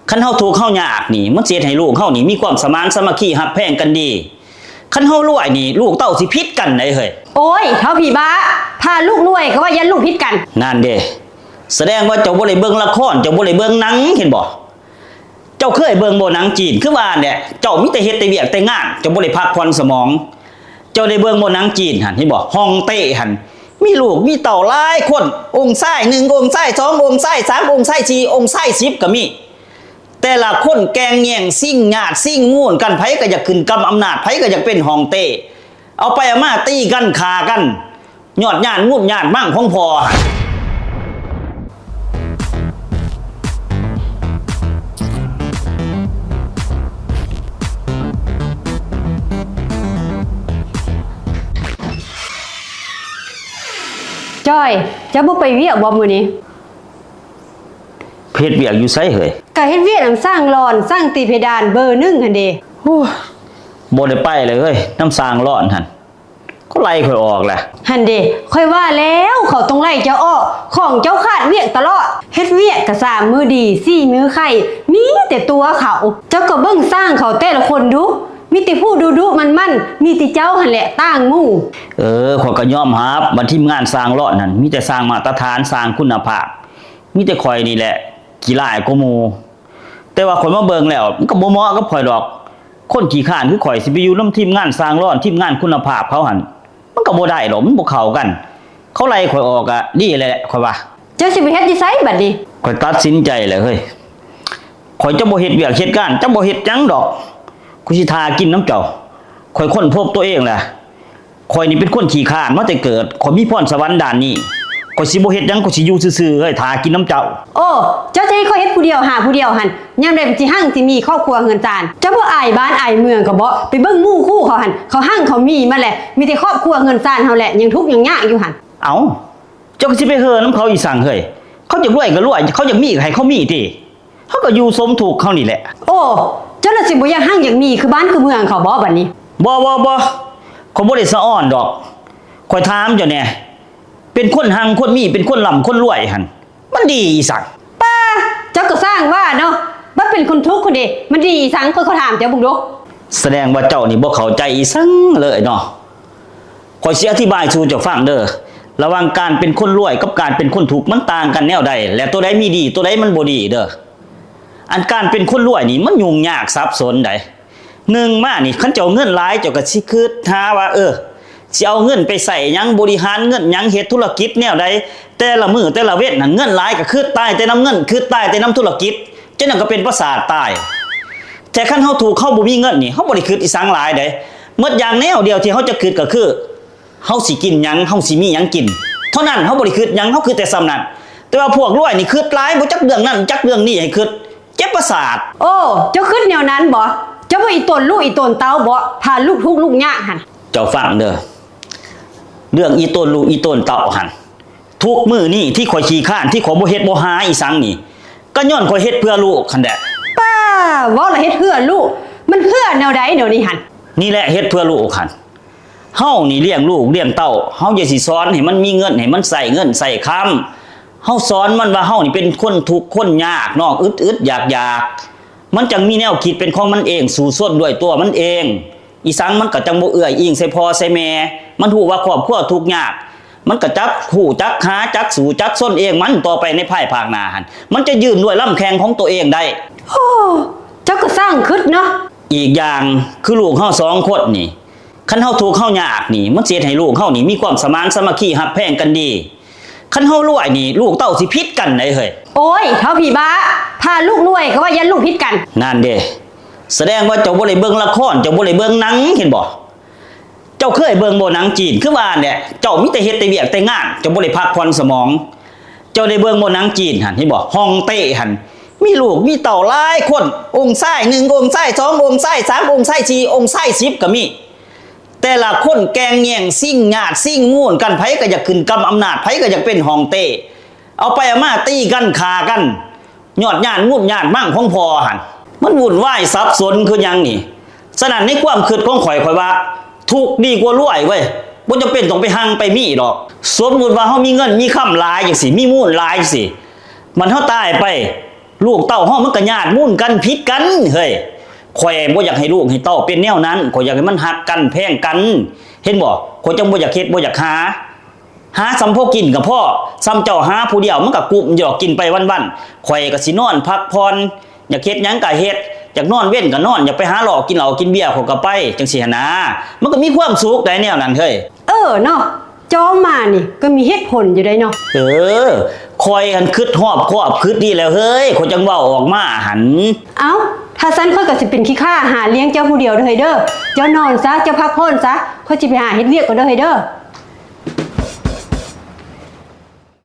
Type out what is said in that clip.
ຄັນເຮົາທຸກເຮົາຍາກນີ້ ມັນຊິເຮັດໃຫ້ລູກເຮົານີ້ມີຄວາມສະໝານສາມັກຄີ ຮັກແພງກັນດີ. ຄັນເຮົາລວຍນີ້ ລູກເຕົ້າຊິຜິດກັນໃດເຮີ້ຍ. ໂອ້ຍ ເຖົ້າຜີບ້າ, ຖ້າລູກລວຍກໍວ່າຢ້ານລູກຜິດກັນ. ນັ້ນເດ້ ສະແດງວ່າເຈົ້າບໍ່ໄດ້ເບິ່ງລະຄອນ, ເຈົ້າບໍ່ໄດ້ເບິ່ງໜັງ ເຫັນບໍ່? ເຈົ້າເຄີຍເບິ່ງບໍ່ໜັງຈີນ? ຄືວ່າແຫຼະ ເຈົ້າມີແຕ່ເຮັດແຕ່ວຽກແຕ່ງານ, ເຈົ້າບໍ່ໄດ້ພັກຜ່ອນສະໝອງ. ເຈົ້າໄດ້ເບິ່ງບໍ່ໜັງຈີນຫັ້ນ ເຫັນບໍ່? ຮ່ອງເຕ້ຫັ້ນ ມີລູກມີເຕົ້າຫຼາຍຄົນ, ອົງຊາຍໜຶ່ງ, ອົງຊາຍສອງ, ອົງຊາຍສາມ, ອົງຊາຍສີ່, ອົງຊາຍສິບກໍມີ. ແຕ່ລະຄົນແກ່ງແຍ່ງຊິງຍາດຊິງງູນກັນ, ໃຜກໍຢາກຂຶ້ນກຳອຳນາດ, ໃຜກໍຢາກເປັນຮ່ອງເຕ້. ເອົາໄປເອົາມາຕີກັນ, ຂ້າກັນ, ຍອດຍາດງູນຍາດມັງຂອງພໍ່ຫັ້ນ. ຈ້ອຍ, ເຈົ້າບໍ່ໄປວຽກບໍ່ມື້ນີ້? ເຮັດວຽກຢູ່ໃສເຮີ້ຍ? ກະເຮັດວຽກນຳຊ່າງຫຼອນ, ຊ່າງຕີເພດານເບີໜຶ່ງຫັ້ນເດ. ໂອ້ຍ ບໍ່ໄດ້ໄປເລີຍເຮີ້ຍ, ນຳຊ່າງຫຼອນຫັ້ນ ເຂົາໄລ່ຂ້ອຍອອກແຫຼະ. ຫັ້ນເດ, ຂ້ອຍວ່າແລ້ວ ເຂົາຕ້ອງໄລ່ເຈົ້າອອກ, ຂອງເຈົ້າຂາດວຽກຕະຫຼອດ. ເຮັດວຽກກະສາມມື້ດີ ສີ່ມື້ໄຂ້, ມີແຕ່ຕົວເຂົາ. ເຈົ້າກໍເບິ່ງຊ່າງເຂົາແຕ່ລະຄົນດູ, ມີແຕ່ຜູ້ດຸໆມັນໆ, ມີແຕ່ເຈົ້າຫັ້ນແຫຼະຕ່າງໝູ່. ເອີ, ຂ້ອຍກໍຍອມຮັບວ່າທີມງານຊ່າງຫຼອນນັ້ນ ມີແຕ່ຊ່າງມາດຕະຖານ, ຊ່າງຄຸນນະພາບ. ມີແຕ່ຂ້ອຍນີ້ແຫຼະຂີ້ຮ້າຍກວ່າໝູ່. ແຕ່ວ່າຂ້ອຍມາເບິ່ງແລ້ວ ມັນກໍບໍ່ເໝາະກັບຂ້ອຍດອກ. ຄົນຂີ້ຄ້ານຄືຂ້ອຍຊິໄປຢູ່ນຳທີມງານຊ່າງຫຼອນ, ທີມງານຄຸນນະພາບເຂົາຫັ້ນ ມັນກໍບໍ່ໄດ້ດອກ, ມັນບໍ່ເຂົ້າກັນ. ເຂົາໄລ່ຂ້ອຍອອກກະດີແຫຼະ ຂ້ອຍວ່າ. ເຈົ້າຊິໄປເຮັດຢູ່ໃສບັດນີ້? ຂ້ອຍຕັດສິນໃຈແລ້ວເຮີ້ຍ. ຂ້ອຍຈະບໍ່ເຮັດວຽກເຮັດງານ, ຈະບໍ່ເຮັດຫຍັງດອກ. ຂ້ອຍຊິຖ້າກິນນຳເຈົ້າ. ຂ້ອຍຄົ້ນພົບຕົວເອງແລ້ວ. ຂ້ອຍນີ້ເປັນຄົນຂີ້ຄ້ານມາແຕ່ເກີດ, ຂ້ອຍມີພອນສະຫວັນດ້ານນີ້. ຂ້ອຍຊິບໍ່ເຮັດຫຍັງ, ຂ້ອຍຊິຢູ່ຊື່ໆ ເຮີ້ຍ, ຖ້າກິນນຳເຈົ້າ. ໂອ້ ເຈົ້າຈະໃຫ້ຂ້ອຍເຮັດຜູ້ດຽວຫາຜູ້ດຽວຫັ້ນ, ຍາມໃດມັນຊິຮັ່ງຊິມີຄອບຄົວເຮືອນຊານ? ເຈົ້າບໍ່ອາຍບ້ານອາຍເມືອງເຂົາບໍ? ໄປເບິ່ງໝູ່ຄູ່ເຂົາຫັ້ນ, ເຂົາຮັ່ງເຂົາມີໝົດແຫຼະ, ມີແຕ່ຄອບຄົວເຮືອນຊານເຮົາແຫຼະ ຍັງທຸກຍັງຍາກຢູ່ຫັ້ນ. ເອົ້າ, ເຈົ້າກໍຊິໄປເຮີນຳເຂົາອີ່ສັງເຮີ້ຍ? ເຂົາຢາກລວຍກໍລວຍ, ເຂົາຢາກມີກໍໃຫ້ເຂົາມີຕິ. ເຮົາກໍຢູ່ສົມທຸກເຮົານີ້ແຫຼະ. ໂອ້ ເຈົ້າລະຊິບໍ່ຢາກຮັ່ງຢາກມີຄືບ້ານຄືເມືອງເຂົາບໍບັດນີ້? ບໍ່ ບໍ່ ບໍ່, ຂ້ອຍບໍ່ໄດ້ສະອອນດອກ. ຂ້ອຍຖາມເຈົ້າແດ່, ເປັນຄົນຮັ່ງຄົນມີ, ເປັນຄົນລ່ຳຄົນລວຍຫັ້ນ ມັນດີອີ່ສັງ? ປ້າ, ເຈົ້າກໍຊ່າງວ່າເນາະ, ບັດເປັນຄົນທຸກພຸ້ນເດ ມັນດີອີ່ສັງ? ຂ້ອຍຂໍຖາມເຈົ້າເບິ່ງດູ. ສະແດງວ່າເຈົ້ານີ້ບໍ່ເຂົ້າໃຈອີ່ສັງເລີຍເນາະ. ຂ້ອຍຊິອະທິບາຍສູ່ເຈົ້າຟັງເດີ, ລະຫວ່າງການເປັນຄົນລວຍກັບການເປັນຄົນທຸກ ມັນຕ່າງກັນແນວໃດ ແລະ ໂຕໃດມີດີ ໂຕໃດມັນບໍ່ດີເດີ. ອັນການເປັນຄົນລວຍນີ້ ມັນຫຍຸ້ງຍາກສັບສົນໃດ. ໜຶ່ງມານີ້ ຄັນເຈົ້າເງິນຫຼາຍ ເຈົ້າກໍຊິຄິດຫາວ່າ ເອີ ຊິເອົາເງິນໄປໃຊ້ຫຍັງ, ບໍລິຫານເງິນຫຍັງ, ເຮັດທຸລະກິດແນວໃດ. ແຕ່ລະມື້ແຕ່ລະເວັນຫັ້ນ ເງິນຫຼາຍກໍຄິດຕາຍແຕ່ນຳເງິນ, ຄິດຕາຍແຕ່ນຳທຸລະກິດ, ຈັ່ງນັ້ນກໍເປັນປະສາດຕາຍ. ແຕ່ຄັນເຮົາທຸກ ເຮົາບໍ່ມີເງິນນີ້ ເຮົາບໍ່ໄດ້ຄິດອີ່ສັງຫຼາຍໃດ. ໝົດຢ່າງແນວດຽວທີ່ເຮົາຈະຄິດກໍຄື ເຮົາຊິກິນຫຍັງ, ເຮົາຊິມີຫຍັງກິນ ເທົ່ານັ້ນ. ເຮົາບໍ່ໄດ້ຄິດຫຍັງ, ເຮົາຄິດແຕ່ສ່ຳນັ້ນ. ແຕ່ວ່າພວກລວຍນີ້ຄິດຫຼາຍ, ບໍ່ຈັກເລື່ອງນັ້ນຈັກເລື່ອງນີ້ໃຫ້ຄິດ, ເຈັບປະສາດ. ໂອ້ ເຈົ້າຄິດແນວນັ້ນບໍ? ເຈົ້າບໍ່ອີ່ຕົນລູກອີ່ຕົນເຕົ້າບໍ ຖ້າລູກທຸກລູກຍາກຫັ້ນ? ເຈົ້າຟັງເດີ, ເລື່ອງອີ່ຕົນລູກອີ່ຕົນເຕົ້າຫັ້ນ, ທຸກມື້ນີ້ທີ່ຂ້ອຍຂີ້ຄ້ານ, ທີ່ຂ້ອຍບໍ່ເຮັດບໍ່ຫາອີ່ສັງນີ້ ກໍຍ້ອນຂ້ອຍເຮັດເພື່ອລູກຫັ້ນແຫຼະ. ປ້າ, ເວົ້າລະເຮັດເພື່ອລູກ, ມັນເພື່ອແນວໃດແນວນີ້ຫັ້ນ? ນີ້ແຫຼະ ເຮັດເພື່ອລູກຫັ້ນ. ເຮົານີ້ລ້ຽງລູກລ້ຽງເຕົ້າ, ເຮົາຢາກຊິສອນໃຫ້ມັນມີເງິນ, ໃຫ້ມັນໃຊ້ເງິນໃຊ້ຄຳ. ເຮົາສອນມັນວ່າເຮົານີ້ເປັນຄົນທຸກຄົນຍາກ, ນ້ອງອຶດໆຢາກໆ. ມັນຈັ່ງມີແນວຄິດເປັນຂອງມັນເອງ, ສູ້ຊົນດ້ວຍຕົວມັນເອງ. ອີ່ສັງມັນກໍຈັ່ງບໍ່ເອື້ອຍອີງໃສ່ພໍ່ໃສ່ແມ່. ມັນຮູ້ວ່າຄອບຄົວທຸກຍາກ, ມັນກໍຈັກຮູ້ຈັກຫາ, ຈັກສູ້ຈັກຊົນເອງ. ມັນຕໍ່ໄປໃນພາຍພາກໜ້າຫັ້ນ ມັນຈະຢືນດ້ວຍລຳແຂ້ງຂອງຕົວເອງໄດ້. ໂອ້ ເຈົ້າກໍຊ່າງຄິດເນາະ. ອີກຢ່າງຄືລູກເຮົາສອງຄົນນີ້, ຄັນເຮົາທຸກເຮົາຍາກນີ້ ມັນຊິເຮັດໃຫ້ລູກເຮົານີ້ມີຄວາມສະໝານສາມັກຄີ ຮັກແພງກັນດີ. ຄັນເຮົາລວຍນີ້ ລູກເຕົ້າຊິຜິດກັນໃດເຮີ້ຍ. ໂອ້ຍ ເຖົ້າຜີບ້າ, ຖ້າລູກລວຍກໍວ່າຢ້ານລູກຜິດກັນ. ນັ້ນເດ້, ສະແດງວ່າເຈົ້າບໍ່ໄດ້ເບິ່ງລະຄອນ, ເຈົ້າບໍ່ໄດ້ເບິ່ງໜັງ ເຫັນບໍ່? ເຈົ້າເຄີຍເບິ່ງບໍ່ໜັງຈີນ? ຄືວ່າແຫຼະ ເຈົ້າມີແຕ່ເຮັດແຕ່ວຽກແຕ່ງານ, ເຈົ້າບໍ່ໄດ້ພັກຜ່ອນສະໝອງ. ເຈົ້າໄດ້ເບິ່ງບໍ່ໜັງຈີນຫັ້ນ ເຫັນບໍ່? ຮ່ອງເຕ້ຫັ້ນ ມີລູກມີເຕົ້າຫຼາຍຄົນ, ອົງຊາຍໜຶ່ງ, ອົງຊາຍສອງ, ອົງຊາຍສາມ, ອົງຊາຍສີ່, ອົງຊາຍສິບກໍມີ. ແຕ່ລະຄົນແກ່ງແຍ່ງຊິງຍາດຊິງງູນກັນ, ໃຜກໍຢາກຂຶ້ນກຳອຳນາດ, ໃຜກໍຢາກເປັນຮ່ອງເຕ້. ເອົາໄປເອົາມາຕີກັນ, ຂ້າກັນ, ຍອດຍາດງູນຍາດມັງຂອງພໍ່ຫັ້ນ ມັນວຸ່ນວາຍສັບສົນຄືຫຍັງນີ້? ສະນັ້ນໃນຄວາມຄິດຂອງຂ້ອຍ, ຂ້ອຍວ່າທຸກດີກວ່າລວຍເວີຍ, ບໍ່ຈຳເປັນຕ້ອງໄປຮັ່ງໄປມີດອກ. ສົມມຸດວ່າເຮົາມີເງິນມີຄຳຫຼາຍຈັ່ງຊີ້, ມີມູນຫຼາຍຈັ່ງຊີ້, ມັນເຮົາຕາຍໄປ ລູກເຕົ້າເຮົາມັນກໍຍາດມູນກັນ ຜິດກັນເຮີ້ຍ. ຂ້ອຍບໍ່ຢາກໃຫ້ລູກໃຫ້ເຕົ້າເປັນແນວນັ້ນ, ຂ້ອຍຢາກໃຫ້ມັນຮັກກັນແພງກັນ ເຫັນບໍ່? ຂ້ອຍຈັ່ງບໍ່ຢາກເຮັດ ບໍ່ຢາກຫາ. ຫາສ່ຳພໍກິນກໍພໍ, ສ່ຳເຈົ້າຫາຜູ້ດຽວມັນກໍກຸ້ມຢູ່ດອກ ກິນໄປວັນໆ. ຂ້ອຍກໍຊິນອນພັກຜ່ອນ, ຢາກເຮັດຫຍັງກໍເຮັດ, ຢາກນອນເວັນກໍນອນ, ຢາກໄປຫາເລາະກິນເຫຼົ້າກິນເບຍຂ້ອຍກໍໄປ ຈັ່ງຊີ້ຫັ້ນນາ. ມັນກໍມີຄວາມສຸກໄດ໋ແນວນັ້ນເຮີ້ຍ. ເອີເນາະ, ເຈົ້າມານີ້ກໍມີເຫດຜົນຢູ່ໄດ໋ເນາະ. ເອີ, ຂ້ອຍຫັ້ນຄິດຮອບຄອບ ຄິດດີແລ້ວເຮີ້ຍ, ຂ້ອຍຈັ່ງເວົ້າອອກມາຫັ້ນ. ເອົ້າ, ຖ້າຊັ້ນຂ້ອຍກໍຊິເປັນຂີ້ຂ້າຫາລ້ຽງເຈົ້າຜູ້ດຽວເດີເຮີ້ຍເດີ. ເຈົ້ານອນຊະ, ເຈົ້າພັກຜ່ອນຊະ, ຂ້ອຍຊິໄປຫາເຮັດວຽກກ່ອນເດີເຮີ້ຍເດີ.